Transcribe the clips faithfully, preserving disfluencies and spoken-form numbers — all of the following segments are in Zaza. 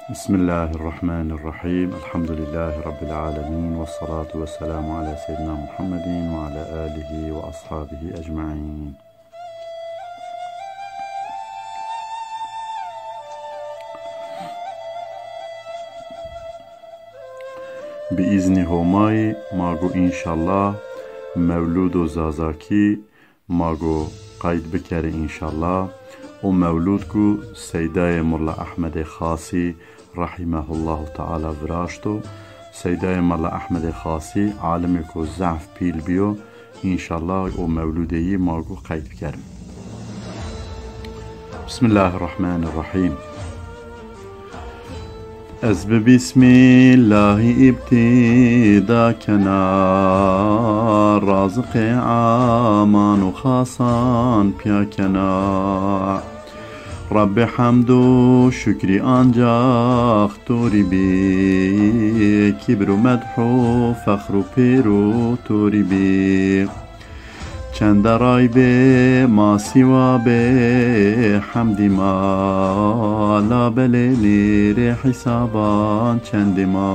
بسم الله الرحمن الرحيم. الحمد لله رب العالمين، والصلاة والسلام على سيدنا محمد وعلى آله وأصحابه أجمعين. Bi îznî Homayî ma go înşallah mewlûdo zazakî ma go qeyd bikerê înşallah. O mewlûd ku Seydayê Molla Ehmedê Xasî rahîmehullahu teala viraşto. Seydayê Molla Ehmedê Xasî alimêko zehf pîl bîyo. Înşallah o mewlûdê yî ma go qeyd bikerim. Bismillahirrahmanirrahîm. Ez bi Bismillahî îbtîda kena, raziqê aman û xasan pîya kena. Rebbê hemd û şukrî ancax to rî bî, kîbr û medh û fexr û pêr û to rî bî. Çende ray bê ma sîwa bê hemdî ma, labelê nêrê hîsaban çendê ma.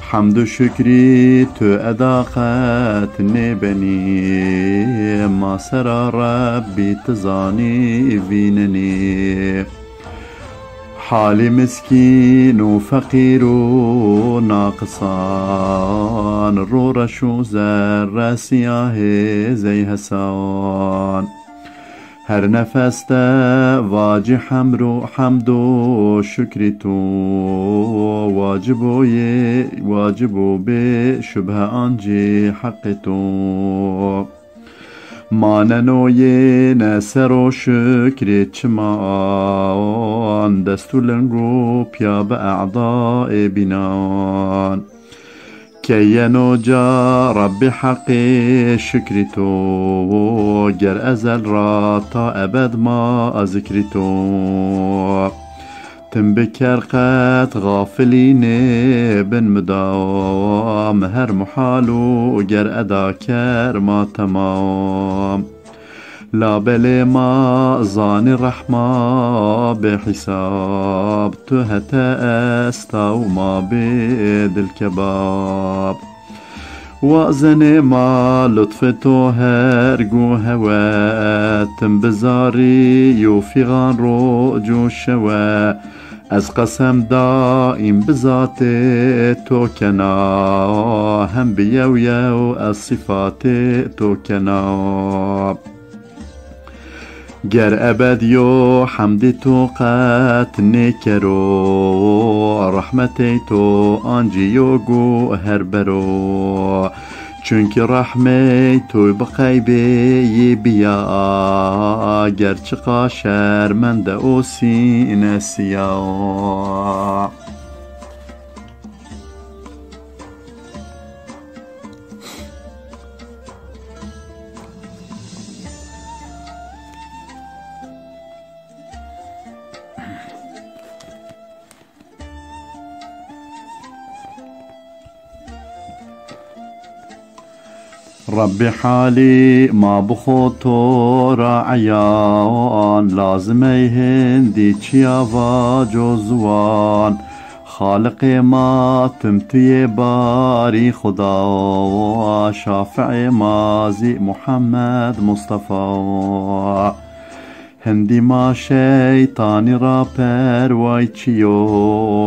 Hemd û şukrî tu eda qet nêbenî, ma sera Rebbî ti zanî vînenî. Halî miskîn û feqîr û naqisan, ro reş û zerre siyahê zey hesan. Her nefes de vacî hemd û, hemd û şukrî to, wacib o yê, wacib o bê şubhe ancî heqê to. Maneno yêne ser o şukrê çiman, dest û ling û piya bi e'daê bînan. Keyeno ca Rebbî heqê şukrî to, ger ezel ra ta ebed ma zikrî to. Tim biker qet xafilî nêbin midam, her muhal û ger eda ker ma temam. Labelê ma zanî rehma bê hîsab, tu hete esta û ma bê dil kebab. Wazenê ma lutfê to her gu hewe, tim bizarî yo fîxan roc û şewe. Ez qesem daîm bi zatê to kena, hem bi yew yew ez sîfatê to kena. Ger ebed yo hemdî to qet nêkero, rehmetey to ancî yo guher bero. Çunkî rehmey to bi qeybê yê bîya, ger çiqa şermende o sîne sîya. Rebbî halî ma bi xo to ra eyan, lazim ey hindî çiya vaco ziwan. Xaliqê ma tim tu yê barî Xuda, şafiê ma zî Muhammed Mustafa. Hindî ma şeytanî ra perway çiyo,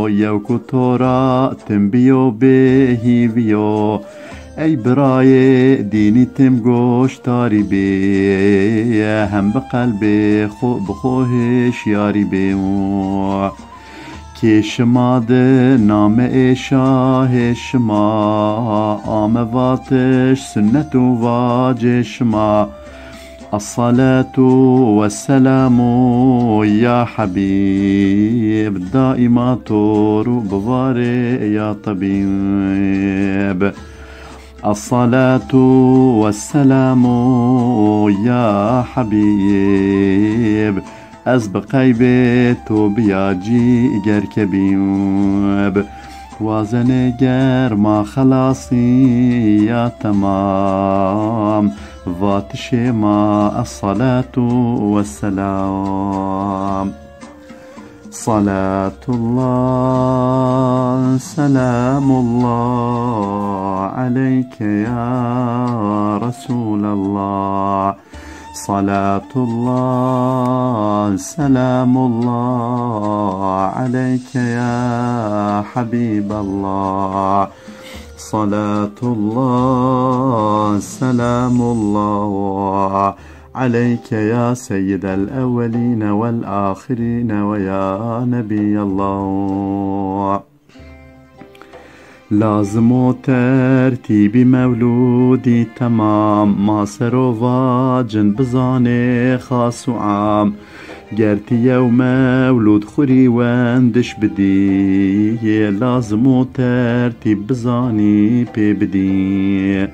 yew ku to ra tim biyo bê hîviyo. Ey birayê dînî tim goşdarî bê, hem bi qelbê xo bi xo hişyarî bê. Kê şima di nameyê şahê şima, ame vatiş sunnet û vacê şima. Esselatu wesselamu ya Habîb, daîma to ro bivarê ya tebîb. Esselatu wesselamu ya Habîb, ez bi qeybê to biya cîgerkebîb. Wazenê ger ma xelasî ya temam, vatişê ma esselatu wesselam. صلاة الله سلام الله عليك يا رسول الله. صلاة الله سلام الله عليك يا حبيب الله. صلاة الله سلام الله عليك يا سيد الأولين والآخرين ويا نبي الله. Lazim o tertîbî mewlûdî temam, ma ser o vacin bizanê xas û am. Ger ti yew mewlûd xwu rî wendiş bidî, lazim o tertîb bizanî pê bidî.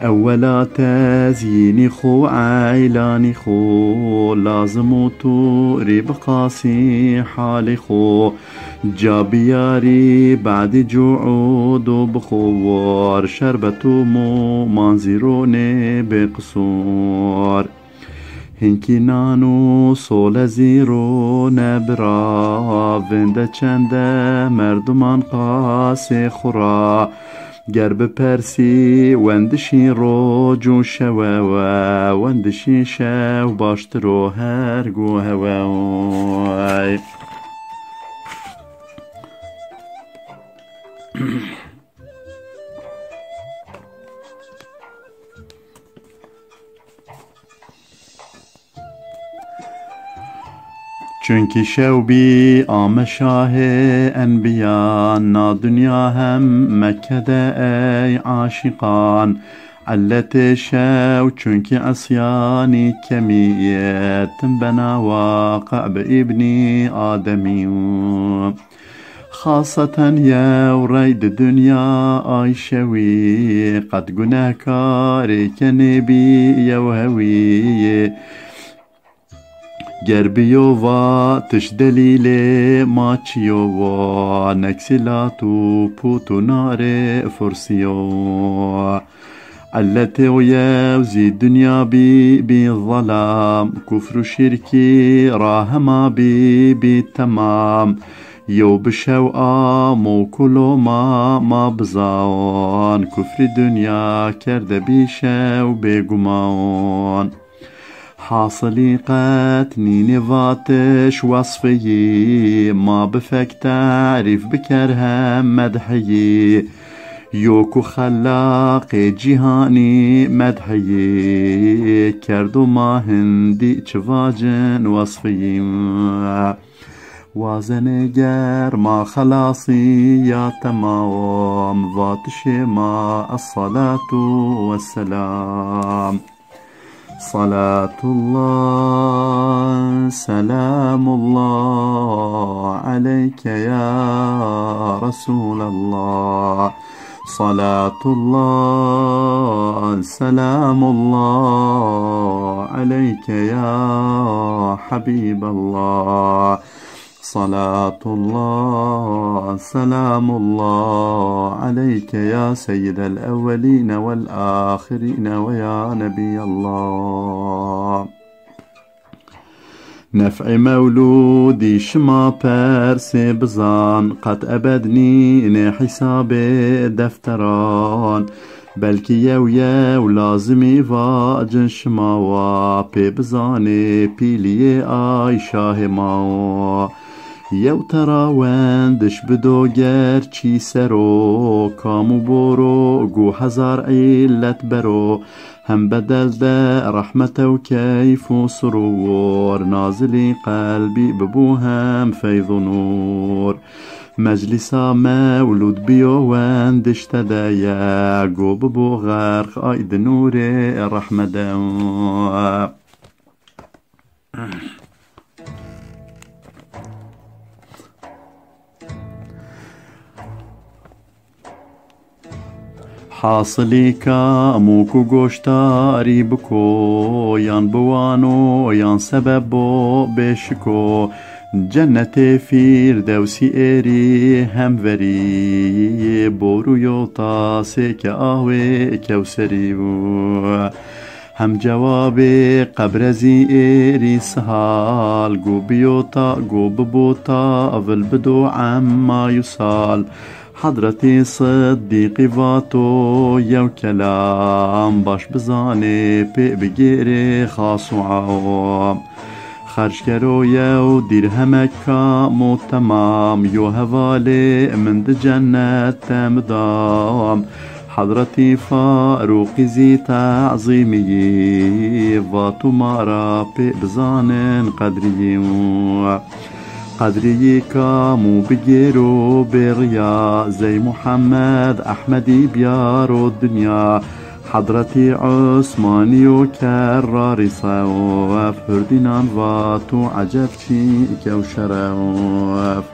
Ewela tezyînî xwu, eylanî xwu, lazim o tu rî biqasî halî xwu. Ca biyarî badî cuûd û bixwor, şerbet û mû manzîronê bê qisûr. Hinkî nan û sole zî rûne bira, vinde çende merdiman qasê xwu ra. Ger bipersî wendişî roc û şewe we, wendişî şew baştir o her gu hewe. Çunkî şew bî ame şahê enbîyan, na dinya hem Mekke de ey aşîqan. Illetê şew çunkî isyanî kemî, tim bena waqi bi îbnî Ademî. Xaseten yew rey di dinya ay şewî, qet gunehkarê kenê bî yew hewî. Ger biyo va tiş delîlê ma çiyo wa, neksî lat û pût û narê fursîyo. Illetê o yew zî dinya bî, bî zelam, kufr û şîrkî ra hema bî, bî temam. Yew bi şew amo kulo ma, ma bizan, kufrî dinya kerde bî şew bêguman. Hasilî qet nînê vatiş wesfiyî, ma bi fek terîf biker hem medhiyî. Yo ku xelaqê cîhanî medhiyî, kerdo ma hindî çi vacin wesfiyî. Wazenê ger ma xelasî ya temam, vatişê ma esselatu wesselam. صلاة الله سلام الله عليك يا رسول الله. صلاة الله سلام الله عليك يا حبيب الله. صلاة الله سلام الله عليك يا سيد الأولين والآخرين ويا نبي الله. Nef'ê mewlûdî şima persê bizan, qet ebed nînê hîsabê defteran. Belkî yew yew lazimî vacin şima wa, pê bizanê pîlîyê ay şahê ma wa. Yew tera wendiş bido ger çî ser o, kam û bor o, gu hezar îllet ber o. Hem bedel de rehmet ew keyf û surûr, nazilî qelbî bibû hem feyz û nûr. Meclîsa mewlûd biyo wendiş tede ye, go bibû xerq ay di nûrê rehme de. Hasilî kam o ku goşdarî biko, yan biwano, yan sebeb bo bêşiko, cennetê Fîrdewsî êrî hemverî, bor û yo tasê ke awê Kewserî bû. Hem cewabê qebre zî êrî sihal, go biyota, go bibota, vil bido emma yusal. Hezretî Siddîqî vato yew kelam, baş bizanê pê bigêrê xas û am. Xerckero yew dîrhemek kam û temam, yo hevalê min di cennet de midam. Hezretî Farûqî zî tezîmî yî, vato ma ra pê bizanin qedrî yî. Qedrî yî kam û bigêro bêriya, zey Muhammed Ehmedî biyaro dinya. Hezretî Usmanî yo kerrarî sewef, hurdînan vato eceb çî kew şeref.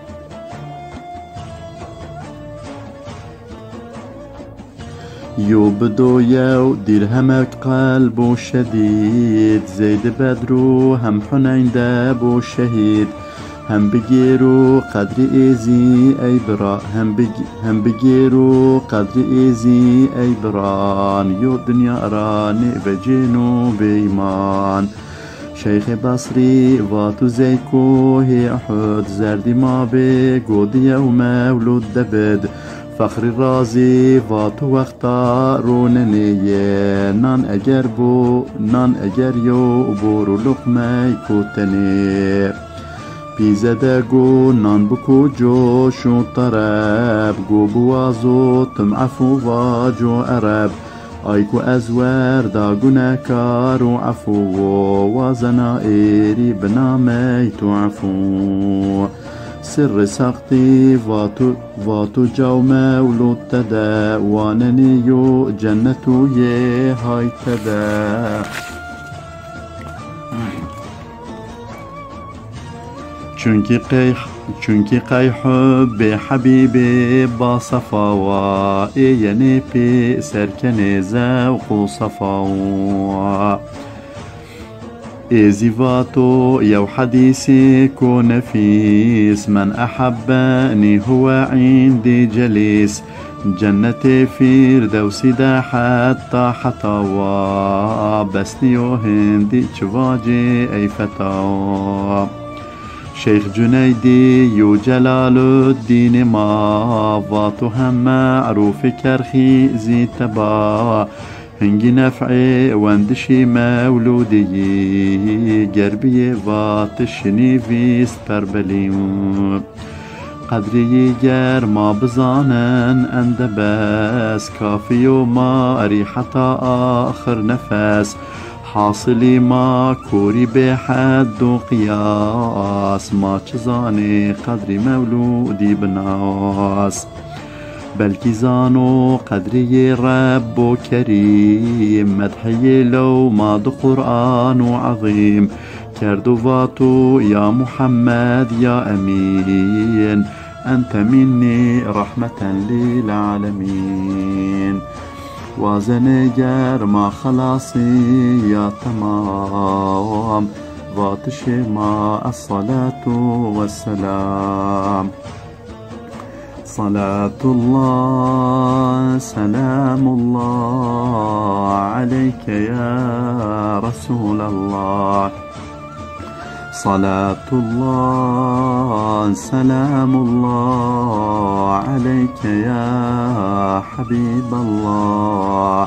Yo bido yew dîrhemek qelb û şedîd, Zeyd Bedr û hem Huneyn de bo şehîd. Hem bigêro qedrî ê zî ey bira, hem big-, hem bigêro qedrî ê zî ey biran, yo dinya ra nêvecêno bêîman. Şeyxê Basrî vato zey kohê Uhud, zerdî ma bê go di yew mewlud de bid. Fexrî Razî vato wexta ronenê yê, nan eger bo, nan eger yo bor û luqmey kotenê. Pîze de go nan biko coş û tereb, go biwazo tim efû vaco ereb. Ay ku ez werda gunekar û efû wo, wazena êrî binamey tu efû. Sirrê saxtî vato, vato caw mewlûd te de, wanenê yo cennet û yê hay te de. Çunkî qey, çunkî qey hubbê Hebîbê basefa wa, ê yenê pê serkenê zewq û sefa wa. Ê zî vato yew hedîsêko nefîs, "Men ehebbenî huwe îndî celîs." Cennetê Fîrdewsî de heta heta wa, bes nîyo hindî çi vacê ey feta. Şeyx Cuneydî yo Celaluddînê ma, vato hem merûfê kerxî zî teba. Hingî nef'ê wendişî mewlûdî yî, ger biyê vatiş nîvîst perbelî. Qedrî yî ger ma bizanin ende bes, kafî yo ma rî heta axir nefes. Hasilî ma korî bê hed û qiyas, ma çi zanê qedrî mewlûdî binas. Belkî zano qedrê yê Rebbo Kerîm, medhê yê lewma di Qur'ano ezîm, kerdo vato ya Muhammed ya Emîn, ente minnî rehmeten lîl alemîn. Wazenê ger ma xelasî ya temam, vatişê ma es-salatu wes-selam. صلاة الله، سلام الله عليك يا رسول الله. صلاة الله، سلام الله عليك يا حبيب الله.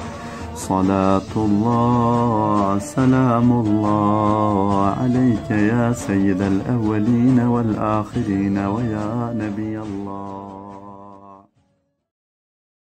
صلاة الله، سلام الله عليك يا سيد الأولين والآخرين ويا نبي الله.